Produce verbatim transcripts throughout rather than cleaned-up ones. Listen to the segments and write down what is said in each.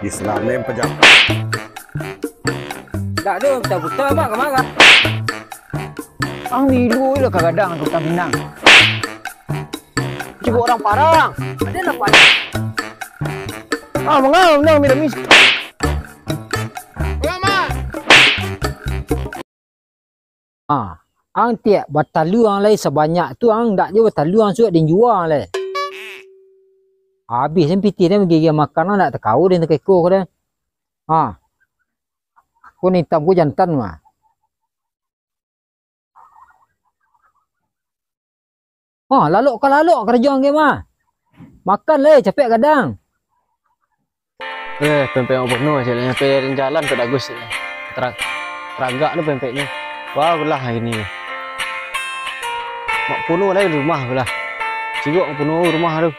Islam ni pejabat. Dak ado, buta-buta, Mak, ka ma? Ang milu lah ka gadang tu, ka Minang. Cubo urang parang. Ado lah parang. Ah, manga Minang miramis. Ah, ang tiak batalua ang lai sabanyak tu, ang ndak jo batalua ang suak den jua lai. Abih den pitih den bagigiah makan, ang ndak takao den takeko ko den. Ah. Ko nan itam ko jantan mah. Ha, lalok ka lalok karajo ang mah. Makan lai, capek gadang. Eh, pempek Mak Puno caknyo, pe jalan ka Dagus. Tra-, taragak tu pempeknyo. Wah, belah hari ni. Mak Puno lai rumah belah. Cigok Mak Puno rumah tu.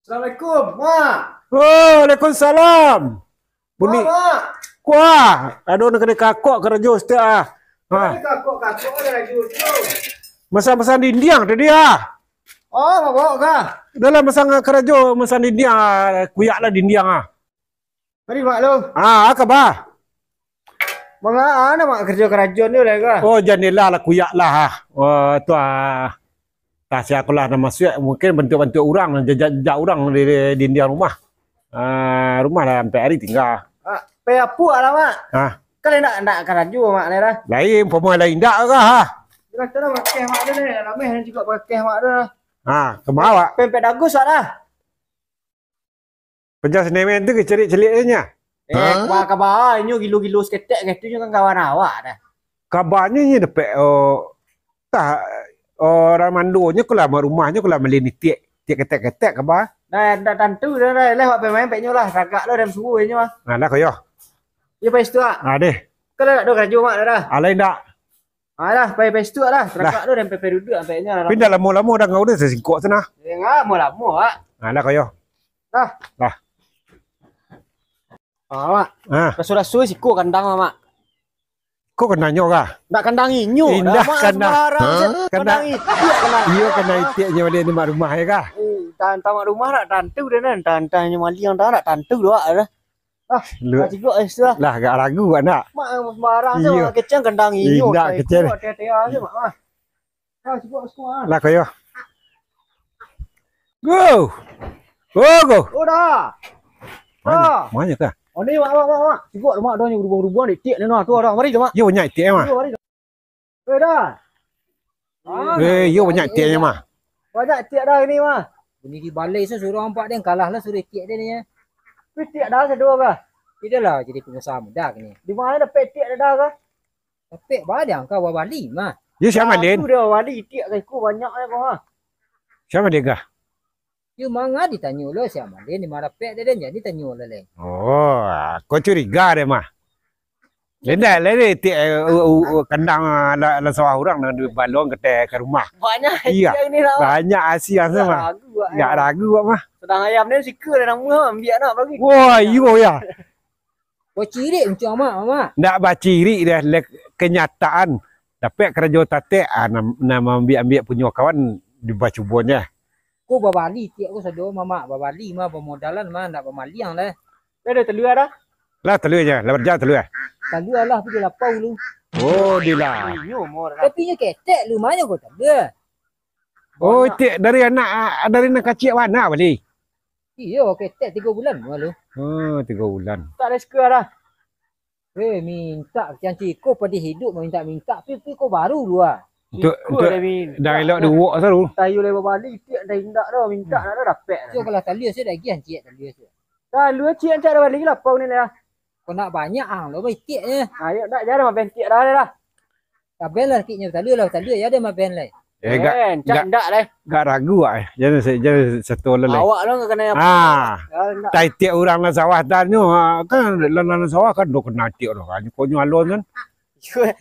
Assalamualaikum, Mak. Waalaikumsalam. Bunyi. Mak, Mak. Kuah, ado nan kanai kakok karajo stek ah. Ha. Kanai kakok-kakok karajo tu. Masang-masang dindiang tadi ah. Oh, Mak, bawa kah? Dah lah masang karajo, masang dindiang ah, kuyak lah dindiang ah. Mari, Mak, lu. Ah, apa kaba? Manga, ana, Mak, karajo-karajo ni lai kah? Oh, jan lah, lah kuyak lah ah. Oh, tu ah. Tah, sia ko lah nan masuak, mungkin bantuak-bantuak urang, jajak-jajak urang di, di dindiang rumah. Ah, rumah lah ampek ari tingga. Ah, pai apuak lah, Mak. Ah. Kan indak, indak karajo, Mak, ni dah. Lain, umpamo lain indak kah, ah? Dah, tu dah bakeh, Mak, tu dah. Rameh nan cigok bakeh, Mak, tu dah. Ah, ka ma, Mak? Pempek Dagus, Mak, dah. Paja sinemen tu ka caliak-caliak nyo. Eh, ha? Kaba-kaba, inyo gilo-gilo saketek katu nyo kan kawan awak dah. Kabanyo inyo dapek, oh, tah, oh, urang mandonyo ko lah, mak rumahnyo ko lah malin itiak, itiak ketek-ketek kaba. Dah, dah tantu dah, dah. Leh awak pemain peknyo lah, ragak lah dan suruh inyo ah. Nah, dah koyo. Iyo, pai situ ah. Ah, deh. Kalau nak do karajo mak dah. Alai ndak. Alah, pai-pai situ lah. Lah. Tarakak tu dan pai-pai duduak ampeknyo lah. Tapi ndak lamo-lamo dah ngau dah sasingkok tu nah. Eh, lamo-lamo, Mak. Nah, dah koyo. Dah. Dah. Ah, Mak. Ah. Raso-raso siko kandang, Mak. Ko kandangnyo kah? Ndak kandang inyo. Indak dah, Mak, kandang. Sembarang je. Hah? Kandang. Kandang itiak kandang. Iyo, kandang itiaknyo baliak di mak rumah yo kah? Eh, tan-, tamak rumah nak tantu dah nan. Tan-, tannyo maliang dah nak tantu doh dah. Ah, lu ah, cigok, eh, sudah. Lah, agak ragu awak nak. Mak, eh, sembarang je, iyo. Mak, kecil kandang inyo. Indak, kecil. Hati-hati aja, Mak, ah. Ah, cigok, suko, ah. Lah, koyo. Go. Go, go. Oh, dah. Dah. Mano, mano kah? Oh, ni, Mak, Mak, Mak, Mak. Cigok, Mak, dah ni berubah-ubah ni. Tiak ni, nah, tu dah. Mari tu, Mak. Yo, banyak tiak, Mak. Yo, mari tu. Eh, dah. Ah, eh, yo banyak tiaknyo mah. Banyak tiak dah ini mah. Bunyi di balai tu suruh ampak deh, kalah lah suruh tiak deh ni. Tapi tiak dah sado kah? Tidak lah jadi pengusaha muda kini. Di mana dapek tiak dah kah? Dapek badang kah babali mah. Yo, siapa, Lin? Aku dah bali tiak kah, iku banyak lah kau mah. Siapa dia kah? Yo, manga ditanyo lo, sia mah, den, di ma dapek den, jadi tanyo lo, leh. Oh, aku curiga deh, mah. Indak, leh, deh, ti-, eh, u-, u-, u-, kandang, ah, la-, la sawah urang nan dibalong ka te-, ka rumah. Banyak. Iyo. Tiak ni lah, Mak. Banyak asia tu, mah. Ragu, Mak. Ndak ragu, Mak, mah. Sadang ayam ni sika dah namo, ambiak nak lagi. Wah, iyo, yo. Bacirik untuak amak, mamak. Ndak bacirik dah, le-, kenyataan. Dapek karajo tatek, ah, nan, nan maambiak-ambiak punyo kawan dibacubonyo. Ko babali tiak ko sado, mamak, babali mah, bamodalan mah, ndak bamaliang dah. Dah, dah, talua dah. Lah, talua je, lah, baja talua. Talua lah, tapi dah lapau lu. Oh, dilah. Inyo umur dah. Tapi nyo ketek lu, mah nyo ko talua. Oh, banyak. Tiak dari anak, ah, dari nan kaciak bana bali. Iyo, ketek tigo bulan malu. Oh, tigo bulan. Tak ada seka dah. Eh, mintak macam ciko padi hidup mintak-mintak, pi, pi ko baru dua. Untuk, untuk dah elok diuwok tu. Tayu lewat bali, tiak dah indak dah, mintak nak dah dapek dah. Cik, kalau talua saya dah gian, cik, talua saya. Talua cik, cik dah bali lapau ni lah. Kau nak banyak ang lo, baik tiak je. Ayo, nak jadi mah bentik dah lah. Taben lah kiknyo, talua lah, talua ya, ado mah ben lai. Eh, gak, eh, encak gak, ndak lai. Gak ragu, ah. Jangan se-, jangan satu lah lai. Awak lah nggak kena apa. Ah. Kalau ndak. Tai tiak urang nan sawah tanyo, ah, kan nan, nan sawah kan dah kena tiak dah. Kan konyo alun kan.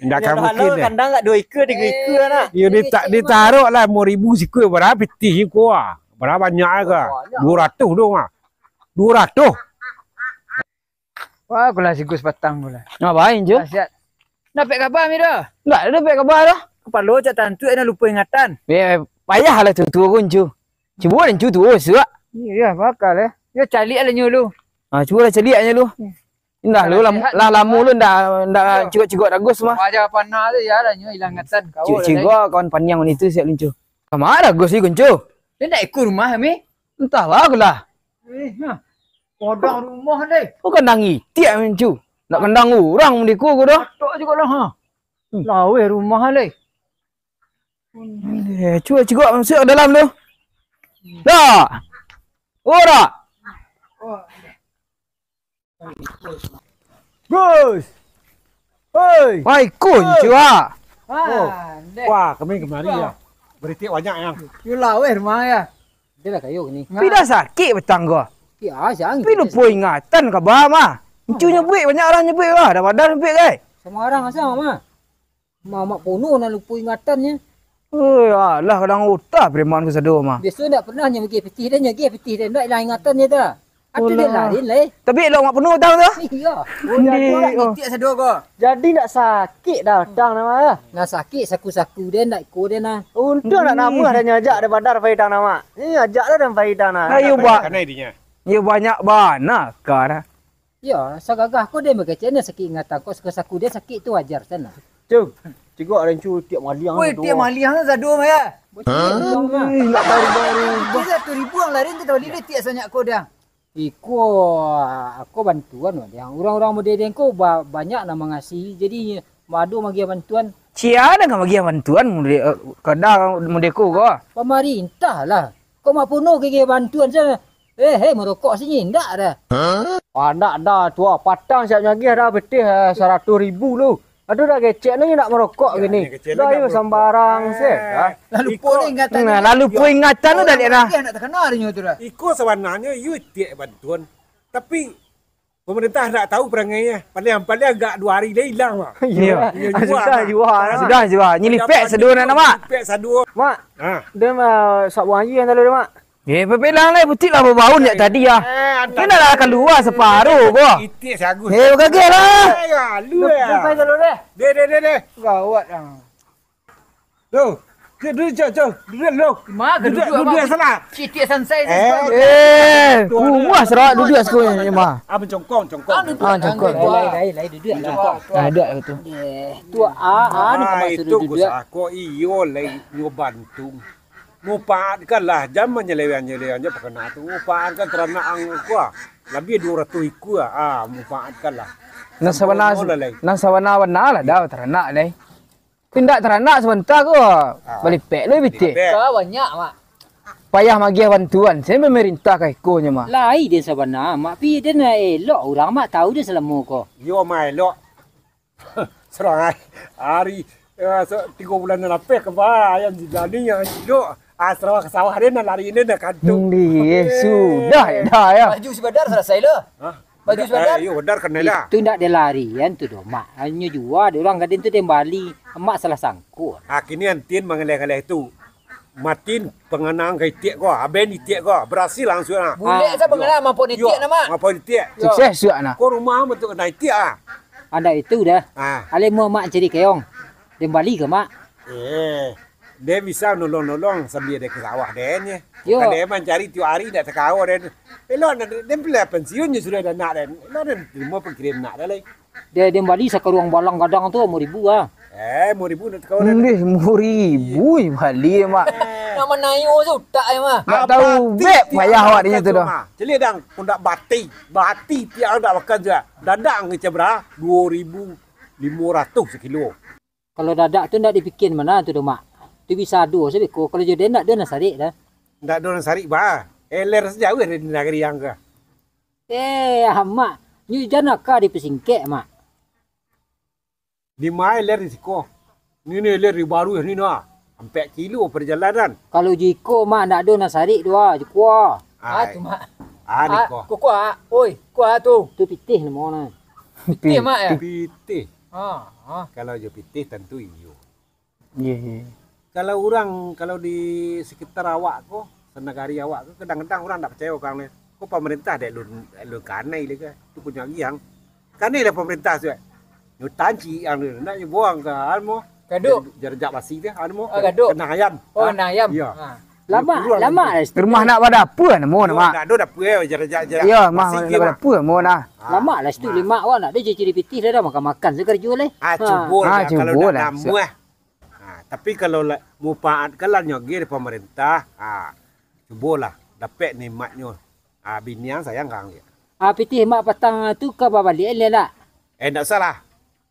Ndak kan mungkin deh. Kandang nggak dua ikua, tiga ikua nak. Yo, dita-, ditaruh lah lima ribu sikua, bara pitih sikua, ah. Bara banyak ka? Banyak. Dua ratus dong, ah. Dua ratus. Wah, kulah sigus patang kulah. Ngapain, Ju? Nasihat. Dapek kaba, Mi, dah? Ndak ada dapek kaba dah. Kapalo cak tantu, nak lupo ingatan. Eh, payahlah tu, tu pun, Ju. Cubo lah, Ju, tu, suak. Iyo, bakal, eh. Yo, caliak lah nyo lu. Ha, cubolah caliaknyo lu. Hmm. Indak lu, lah, lah lamo lu ndak, ndak cigok-cigok Dagus mah. Wajah panah tu, yo lah, nyo ilang ingatan. Cigok-cigok kawan paniang itu siap luncuah. Kama Dagus ni, Guncu? Dia ndak iko rumah kami. Entahlah aku lah. Eh, ha. Padang rumah deh. Kau kandang itiak, Guncu. Nak kandang urang di ko, ko dah. Atok juga lah, ha. Hmm. Laweh rumah deh. Eh, cuba cigok masuk ke dalam tu. Dah. Ora. Gus. Oi. Wai, Guncu, ah. Oh. Wah, kami kemari ya. Beritik banyak ya. Yo laweh rumah ya. Dia lah kayo ni. Tapi dah sakik batang ko. Ya, jangan. Tapi lupo ingatan ka ba mah. Guncu nyebuik, banyak urang nyebuik lah. Dah badan nyebuik, kai. Sama urang asa mah. Mamak pono nan lupo ingatannyo. Oi, alah, kadang utah preman ko sado mah. Biaso ndak pernah nyo magiah pitih den, nyo agiah pitih den, ndak ilang ingatannyo tu. Atu den larin lai. Tapi elok mak pono utang tu. Iyo. Oh, jadi, oh. Itiak sado ko. Jadi ndak sakik dah utang nama lah. Nah, sakik saku-saku den, ndak iko den lah. Untuang ndak namuah dah nyo ajak dah badar pai utang nama. Ni ajak dah dan pai utang nah. Ayo, Bak. Iyo banyak bana ka dah. Iyo, sagagah ko den bakecek, ndak sakik ingatan ko, saku-saku den sakik tu wajar sanak. Cung, cigok ado Guncu tiak maliang tu. Woi, tiak maliang tu sado mah ya. Hah? Ih, nak baru-baru. Dia satu ribu ang larin tu tadi dia tiak sanyak ko dah. Iko, ako bantuan wak dia. Urang-urang model den ko ba-, banyak nan mangasihi. Jadi, mado magiah bantuan. Sia nan ka magiah bantuan model, eh, kadang model ko ko? Pamarintah lah. Kok mak pono kageh bantuan sa. Eh, eh, marokok sini, indak dah. Hah? Ah, indak dah, tu ah. Patang siap nyagiah dah betih, eh, saratuih ribu lu. Aduh, dah kecek ni nak marokok gini. Dah, iyo, sambarang se. Lalu iko, pun ingatan nah, ni. Lalu pun ingatan tu dah lihat dah. Nak takana rinyo tu dah. Iko sabananyo iyo tiak bantuan. Tapi Pemerintah ndak tahu perangai eh. Paliang-paliang agak duo hari lai ilang mah. Iyo. Iyo, sudah jua. Sudah jua. Nyilipek sado nak, Mak. Nyilipek sado. Mak. Ha. Dia mah sak buah aia yang tadi, Mak. Eh, pepelang lai, putik lah bau-bau jak tadi ah. Eh, dia nak lah kalua saparuh ko. Itik si Agus. Eh, bagageh lah. Eh, ya, lu ya. Dia pai selalu deh. Deh, deh, deh, deh. Gawat ah. Loh, duduak, cok, cok. Duduak, loh. Duduak, duduak salah. Citiak sansai. Eh, kuah serak duduak siko ni, mah. Ah, mencongkong, congkong. Ah, congkong. Lai, lai, lai, duduak lah. Mencongkong. Ah, duduak lah tu. Eh, tu, ah, ah, ni maksud duduak. Ko iyo, lai, nyo bantu. Manfaatkanlah, jan manyaleweng-nyaleweng se pakana tu. Manfaatkan taranak ang ko, ah. Labiah duo ratuih ikua, ah, manfaatkanlah. Nan sabana, nan sabana-bana lah dah taranak, lai. Indak taranak sabanta ko, balipek lo bitik. Ka banyak, Mak. Payah magiah bantuan, se pemerintah ka ikonyo, Mak. Lai den sabana, Mak, pi den elok urang, Mak, tahu den salamo ko. Iyo, Mak, elok. Surang ari, ari, eh, sa-, tigo bulan nan lapeh ka ba, ayam jijani yang elok. Ah, surang ka sawah den, nan lari den, nan kantuk. Sudah, dah, ya. Baju si Badar salasai lo. Hah? Baju si Badar? Eh, iyo, Badar kanai lah. Itu ndak dilarian tu doh, Mak. Hanyo jua dek urang gadin tu den bali. Mak salah sangko. Ah, kini antin mangaleh-ngaleh tu. Matin panganang ka itiak ko, aben itiak ko, barasil langsuang ah. Bulek sa panganang mampok itiak nah, Mak. Mampok itiak. Sukses suak nah. Ko rumah batua kanai itiak ah. Andak itu dah. Ah. Alai mua Mak cari keong. Den bali ka, Mak. Eh. Den bisa nolong-nolong sambia den ka sawah den, ye. Yo. Bukan den mancari tiok ari ndak takao den. Elok den, den piliah pensiun je sudah ado anak den. Elok den tarimo pangkirim anak den lai. Den, den bali sakaruang balang gadang tu limo ribu ah. Eh, limo ribu ndak takao den. Ndeh, limo ribu bali, Mak. Nak manayo se utak ai, Mak. Ndak tahu bek payah awak dinyo tu dah. Caliak dang, pundak bati, bati tiak ndak makan se. Dadak ngecek bara, duo ribu limo ratuih sakilo. Kalau dadak tu ndak dipikia mano tu doh, Mak. Tu bisa ado se beko, kalau jo den ndak ado nan sarik dah. Ndak ado nan sarik, bah. Eler sajauah dari nagari ang ka. Eh, Mak. Nyo jan ka dipasingkek, Mak. Dima eler di siko. Ni, ni eler di baruah ni nah. Ampek kilo pajalanan. Kalau jo iko, Mak, ndak ado nan sarik tu ah, jo kuah. Ah, tu, Mak. Ah, ni kuah. Kuah, oi, kuah tu. Tu pitih namo nah. Pitih, Mak, ya? Pitih. Ha, ha. Kalau jo pitih tantu iyo. Iyo, iyo. Kalau urang, kalau di sekitar awak ko, sanagari awak ko, kadang-kadang urang ndak pacayo ka ang ni. Ko pamarintah dek lun, lun kanai lai ka. Tu punyo agiang. Kanai lah pamarintah suak. Nyo tancik ang tu, ndak nyo buang ka, anu mo. Gaduk. Jar-, jarajak basi tu, anu mo. Ah, gaduk. Kandang ayam. Oh, kandang ayam. Iyo. Ha. Lamak, lamak lah situ. Rumah nak badapua namo nak, Mak? Nak ado dapua, eh, jarak-jarak. Iyo, rumah nak badapua namo nah. Lamak lah situ, lemak awak nak ado ciri-ciri pitih dah, dah makan-makan sajo karajo lai. Ah, cubolah, kalau cubolah. Nak namuah. Ah, tapi kalau lah, manfaatkan lah nyo ge dari pamarintah, ah, cubolah dapek nikmatnyo. Ah, binian sayang ka ang liak. Ah, pitih mak patang tu ka babaliak lai ndak? Eh, ndak usah lah.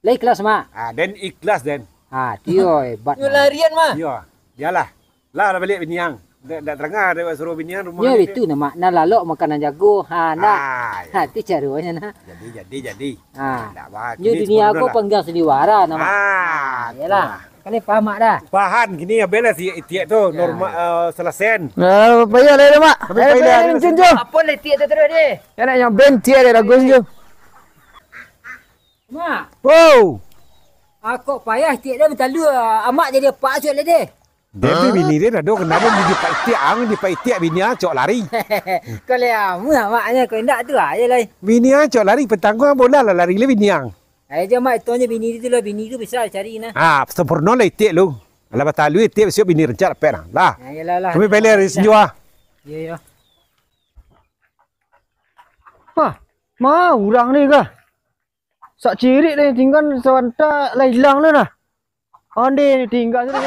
Lah ikhlas, Mak? Ah, den ikhlas, den. Ah, tu yo hebat. Nyo larian, Mak. Iyo, bialah. Lah, lah baliak binian. Ndak, ndak tarangah dek suruah binian rumah. Yo, itu nah, Mak. Nan lalok makanan jago. Ha, ndak. Ah, iyo. Ha, tu caronyo nah. Jadi, jadi, jadi. Ha. Ndak bah. Nyo dunia ko panggang sandiwara nah, Mak. Ah, iyolah. Kalian paham, Mak, dah? Paham, kini abih lah si itiak tu, normal, eh, selesai. Nah, payah lah, Mak. Tapi payah lah, Mak. Apo lah itiak tu terus, deh? Yo nak nyoben tiak deh, bagus tu. Mak. Wow. Akok payah tiak dah batalua, amak jadi apak asuak lai deh. Dia tu bini dia dah dong kenal dia di pak itiak ang, di pak itiak bini acok lari. Kau lai amuah maknyo kau indak tu aja lai. Bini acok lari petang kau bola lah lari le bini ang. Ayo je mak itu je bini tu lah, bini tu bisa cari nah. Ah, sempurna lah itiak lu. Alah batalua itiak besok bini rancak dapek nah. Lah. Ayolah lah. Kami balik dari senjua. Iyo iyo. Hah, ma urang ni kah? Sak cirik deh tinggal sabanta lah ilang lah nah. Onde tinggal tu.